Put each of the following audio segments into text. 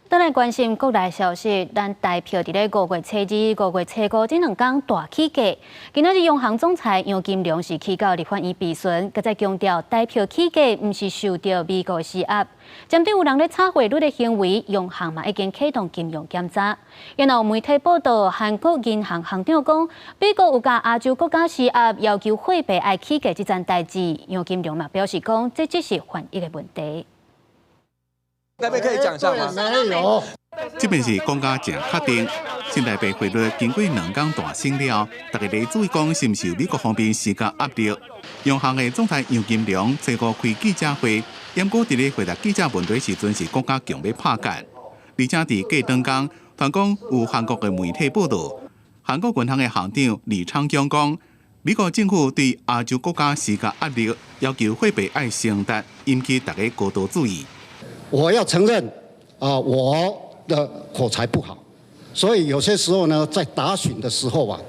轉來關心國內消息，咱台票佇咧5月初二、5月初五這兩工大起價。今仔日央行總裁楊金龍是去到立法院備詢，閣再強調台票起價毋是受著美國施壓。針對有人咧炒匯率的行為，央行嘛已經啟動金融檢查。然後媒體報道，韓國銀行行長講，美國有共亞洲國家施壓，要求貨幣愛起價這層代誌。楊金龍嘛表示講，這只是翻譯的問題。那邊可以講一下嗎？沒有。這邊是講甲誠確定，新台幣匯率經過兩工大升了，大家咧注意講是毋是美國方面施加壓力。央行的總裁楊金龍初五開記者會，毋過佇咧回答記者問題時陣是講甲強欲拍結，而且佇過當工，傳講有韓國的媒體報道，韓國銀行的行長李昌強講，美國政府對亞洲國家施加壓力，要求貨幣愛升值，引起大家高度注意。我要承認，啊，我的口才不好，所以有些時候呢，在答詢的時候啊，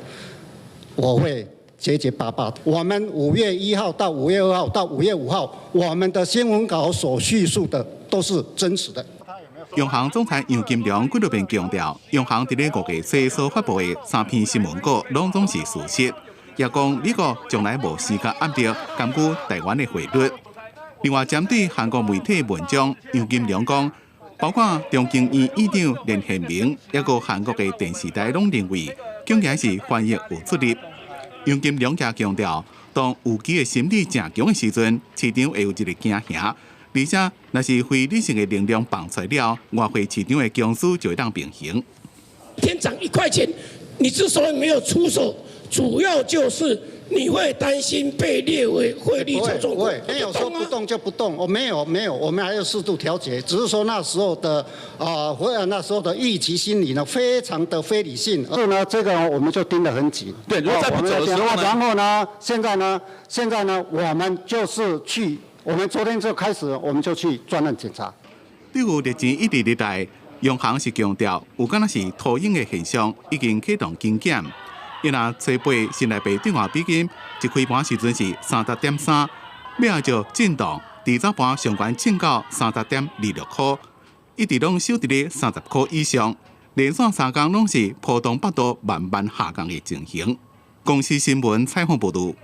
我會結結巴巴。我們5月1號到5月2號到5月5號，我們的新聞稿所敘述的都是真實的。央行總裁楊金龍幾落遍強調，央行佇咧5月初所發布的三篇新聞稿，攏總是事實。也講美國從來無施加壓力，干預台灣的匯率。另外，針對韓國媒體文章，楊金龍講，包括中經院院長連憲明，抑閣韓國的電視台攏認為，竟然是翻譯有出入。楊金龍也強調，當預期的心理誠強的時陣，市場會有一个驚嚇，而且若是非理性的能量放出來了，外匯市場的強勢就會當平衡。天漲1塊錢，你之所以沒有出手，主要就是你會擔心被列為匯率操縱國。沒有說不動就不動，我沒有沒有，我們還要適度調節，只是說那時候的啊，或那時候的預期心理呢，非常的非理性。所以呢，這個我們就盯得很緊。對，如果再不走的時候呢？然後呢，現在呢，我們就是去，我們昨天就開始，我們就去專案檢查。對於日前一直以來，央行是強調有敢若是拖影的現象，已經啟動金檢。伊若初八新台幣兌換美金一開盤時陣是30.3，尾後就震盪，佇早盤上懸衝到30.26塊，一直攏守佇咧30塊以上，連續3工攏是波動幅度慢慢下降的情形。公視新聞採訪報導。